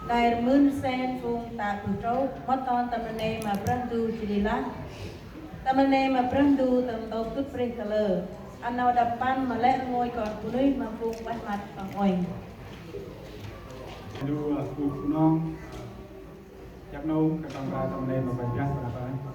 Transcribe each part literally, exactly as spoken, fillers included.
Nai rmưn sen phung tă bơh trôk, mât ton tâm rnê ma Brah Ndu jêh ri lah. Tâm rnê ma Brah Ndu tâm ntô gâp brih kalơ. Ăn nau đăp păn ma lĕ rngôch kon bunuyh ma phung ueh măt păng uănh. Ndu, ơ, phung Bunong, ơ, yak nông, kơ tông ba tâm rnê ma Brah Ndu, Brah Ndu.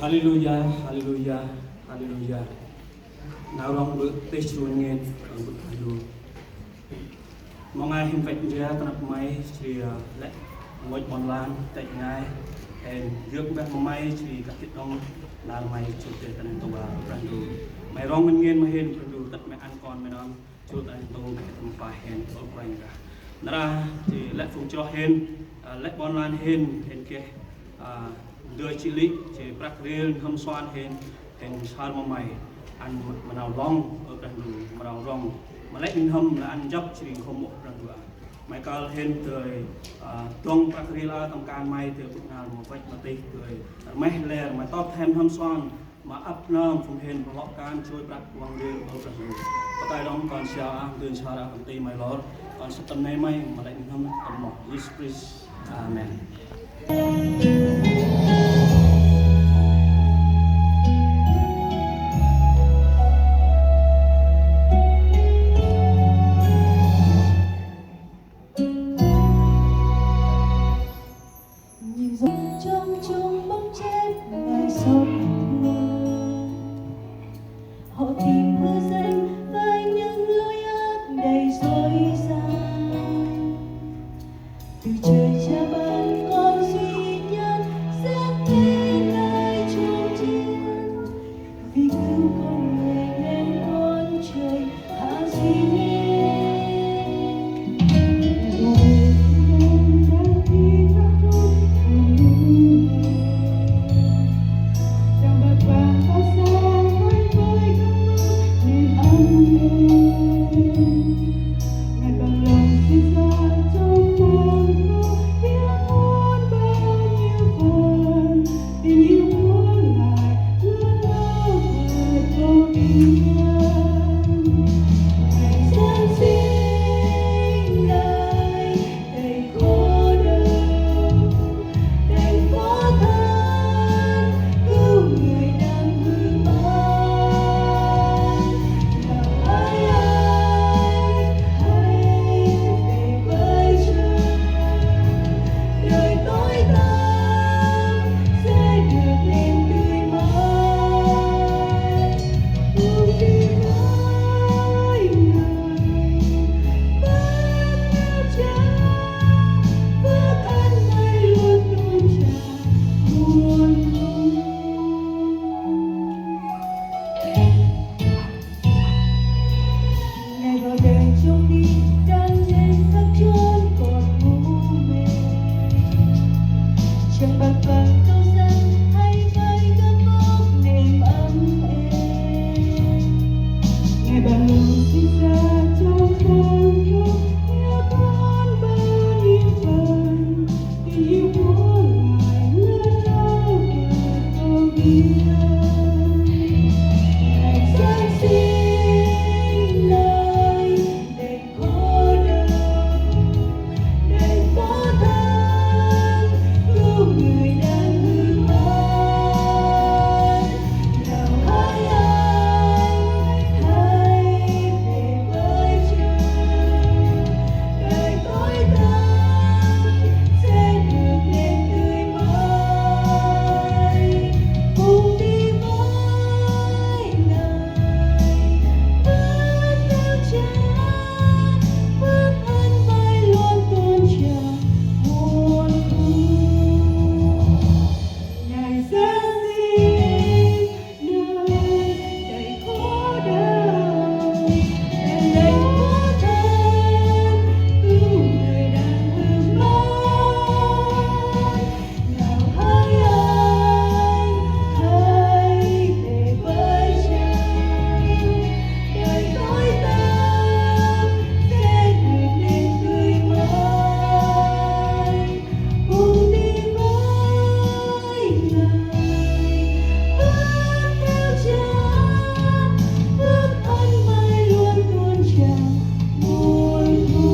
Haleluya, haleluya, haleluya. Nau rŏng bơ̆ têh jrŭn ngên, rŏng bơ̆ haleluya. Mong ngai hên văch ndra ta năp May jêh ri, ơ, lĕ ngôch ƀon lan tê̆ ngai. Hên yơk mbah ma May jêh ri kah gĭt đŏng nar May jêh ri ta năp tơ wa Brah Ndu. May rŏng ngên ngên ma hên Brah Ndu tât May ăn kon May nơm jêh ri ta năp tơ kah gĭt đŏng pa hên ôp Brah Ndu. Nar aơ jêh lĕ phung chroh hên, ơ, lĕ ƀon lan hên, hên geh, ơ, ndơ chih lih, jêh prăk rêl n'hâm suan hên, hên sar ma May, ăn ma nau rŏng, ơ Brah Ndu, ma nau rŏng, Mă lĕ nuih n'hâm lĕ ăn jăp jêh ri nkhŭm ôh Brah Ndu a. May kơl hên dơi, a, dŏng prăk ri la tâm kan may dơi bŭt năl mâu văch ma tih dơi rmeh lĕ rmeh tŏp thêm n'hâm suan ma ăp nơm phung hên bơh lŏ kan chuê prăk kuăng ri ôh Brah Ndu. Bơh kơi đŏng kon siau a dơn sa ra tâm ti may lor, kon sât tâm nây may mă lĕ nuih n'hâm tâm moh Yêsu Krist. Amen. Nhìn dòng trong trong bóng chép ngày xót thương. Họ tìm hứa danh với những lối ác đầy dối gian. Từ trời cha ban con duy nhất, sáng thế nơi chốn thiêng. Vì cứu con người nên con trời hạ sinh. Ngài bằng lòng sinh ra trong lòng con, biết muôn bao nhiêu phần, tình yêu Chúa lại lớn lao vượt vô biên. Ngày Giáng sinh này đầy khổ đau, đành có than, cứu người đang hư mất. Nào hỡi anh, hãy về với Chúa, đời tối tăm sẽ được nên tươi mới. Cùng đi với Ngài, bước theo Cha, bước ăn Ngài luôn tuôn tràn muôn thu. Ngài vào đời trông đi, đang đến khắp chốn con u mê. Chẳng bạt vàng cao sang hay vơi gấm vóc mềm ấm êm. Ngài bằng lòng sinh ra trong con, hiến ban bao nhiêu phần. Tình yêu Chúa lại lớn lao vượt vô biên. Ngày Giáng sinh này, đành khổ đau, đành có than, cứu người đang hư mất. Nào hỡi anh, hãy về với Chúa, đời tối tăm sẽ được nên tươi mới. Cùng đi với Ngài, bước theo Cha, bước ăn Ngài luôn tuôn tràn muôn thu. Ngày Giáng sinh nơi đầy khổ đau, đèn đèn khổ than, cứu người đang hư mất. Nào hỡi anh, hãy về với Cha, đời tối tăm sẽ được nên tươi mới. Cùng đi với Ngài, bước theo Cha, bước ăn Ngài luôn tuôn tràn muôn thu.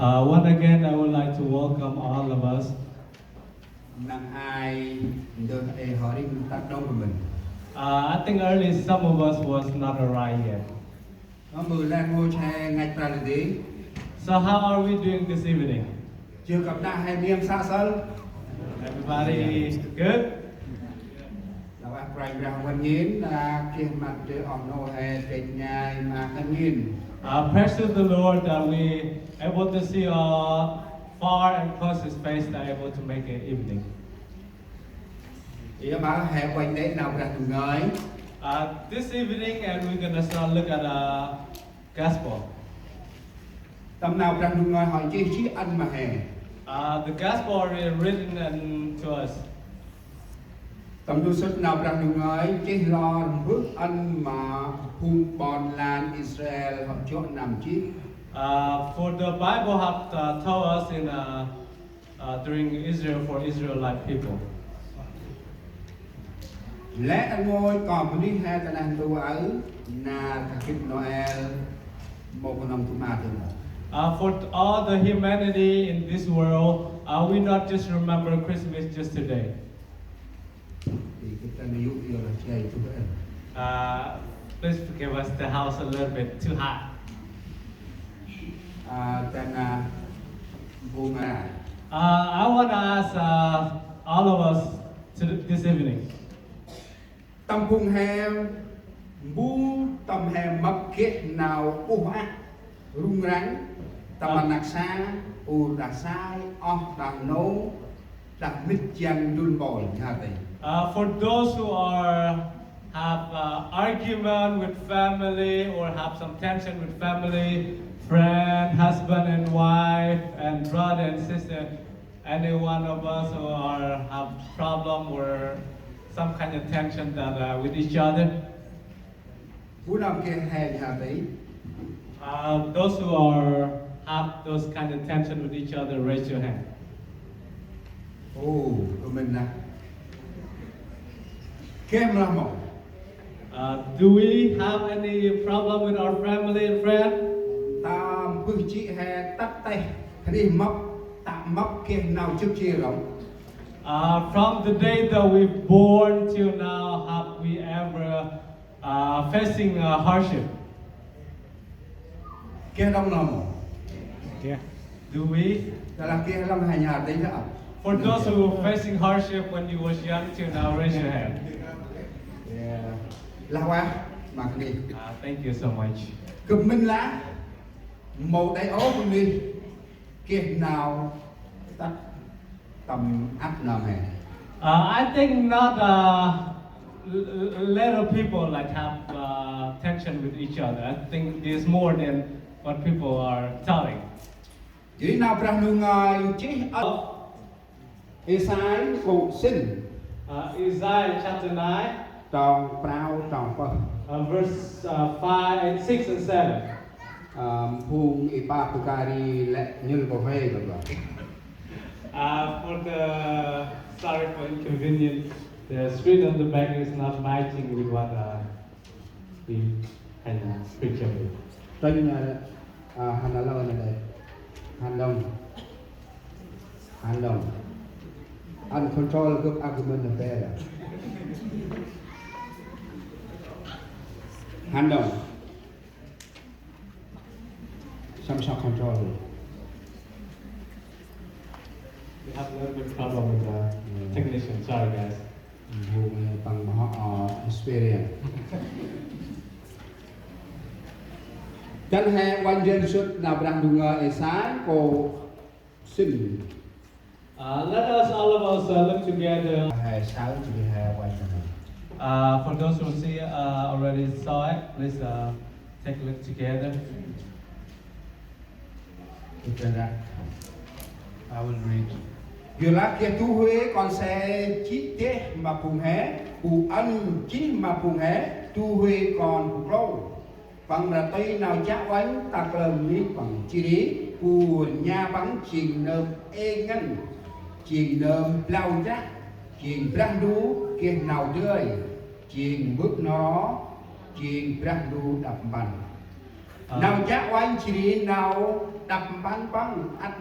Uh, once again, I would like to welcome all of us. Năng ai ndơ ê hŏ ri măng tăk đŏng kơ mĭn. Uh, I think early some of us was not arrived yet. Ngăn ƀư lĕ rngôch he ngăch prăl dê. So how are we doing this evening? Jơ kăp nă he niêm sa săl. Everybody good? Lah wah Kôranh Brah ngăn ngên, a, geh măt dơi oh nô he pêt ngai ma ngăn ngên. Uh, praise to the Lord that we able to see, uh, far and close His face, that able to make it evening. Ê, aƀaơ he uănh nĕ nau Brah Ndu ngơi. Uh, this evening, and we're gonna start look at, uh, gospel. Tâm nau Brah Ndu ngơi hŏ nchih jêh ăn ma he. Uh, the gospel already written and to us. Tâm du sŭt nau Brah Ndu ngơi nchih lor mbơh ăn ma phung ƀon lan Israel hŏ jŏ năm jêh. Uh, for the Bible have uh, told us in uh, uh, during Israel for Israelite people. Lĕ rngôch kon bunuyh he ta neh ntu aơ nar kơ gĭt Noel mâu knŏng du ma dơm. Uh, for all the humanity in this world, uh, we not just remember Christmas just today. Thì cái ta ví dụ như là trời thu về. Uh, please forgive us, the house a little bit too hot. À, tên là Bunga. Uh, I want to ask uh, all of us to this evening. Tâm phung he, mbu tâm he mâp geh nau uh ah, rŭng răng, tâm rnăk sa, ur đah sai, oh đah nô, đah mĭt jăn dŭn mpôl, nhhar tih. Uh, for those who are have uh, argument with family or have some tension with family, friend, husband and wife, and brother and sister, any one of us who are have problem or some kind of tension that uh, with each other? Mbu nâm geh he nhhar tih. Uh, those who are have those kind of tension with each other, raise your hand. Ồ, tụi mình nè. Geh mlâm mâu? Uh, do we have any problem with our family and friend? Tâm bơh jê̆ he tât têh, khân ih mâp, tă mâp geh nau jŏk jêr ôh. Uh, from the day that we born till now, have we ever uh, facing uh, hardship? Geh đŏng nơm. Geh. Do we? Dah lah geh lăm he nhhar tih dah. For those who facing hardship when you was young till now, raise your hand. Yeah. Lah ueh, mâk ni. Uh, thank you so much. Gâp mĭn lah, mâu đei ôh bunuyh geh nau tât tâm ăp nơm he. Uh, I think not uh, l- l- little people like have uh, tension with each other. I think there's more than what people are telling. Jêh ri nau Brah Ndu ngơi nchih ăp Êsai kô̆ sĭn. Uh, Isaiah chapter nine, trong prao trong pơh. Uh, verse uh, five and six and seven. Ơ, phung i pah bơh kari lĕ nhŭl pơh vei bơh bơh. Uh, for the, sorry for inconvenience, the screen on the back is not matching with what uh, we can uh, picture. Tênh, ơ, ơ, hăn alo nê đây. Hăn đŏng. Hăn đŏng. Ăn control gâp argument nê đây. Hăn đŏng. Samsung control. We have a little bit problem with the technician. Sorry, guys. Hông păng mâu hŏ experience. Dăn he uănh jêh sŭt nau Brah Ndu ngơi Êsai kô̆ sĭn. Uh, let us all of us uh, look together. He saơ jêh he uănh. Uh, for those who see uh, already saw it, please uh, take a look together. Kita dah. I will read. Yorlah geh du huê kon se jê̆ deh ma phung he, bu ăn jêh ma phung he du huê kon bu klô. Păng mra tui nau chiă uănh ta kalơ mĭn păng, jêh ri bu rnha păng jêng nơm êng ngăn, jêng nơm blau chiă, jêng Brah Ndu geh nau dơi, jêng Mbơ̆ N'ho Ro, jêng Brah Ndu đăp mpăn. Nau chiă uănh jêh ri nau đăp mpăn păng ăt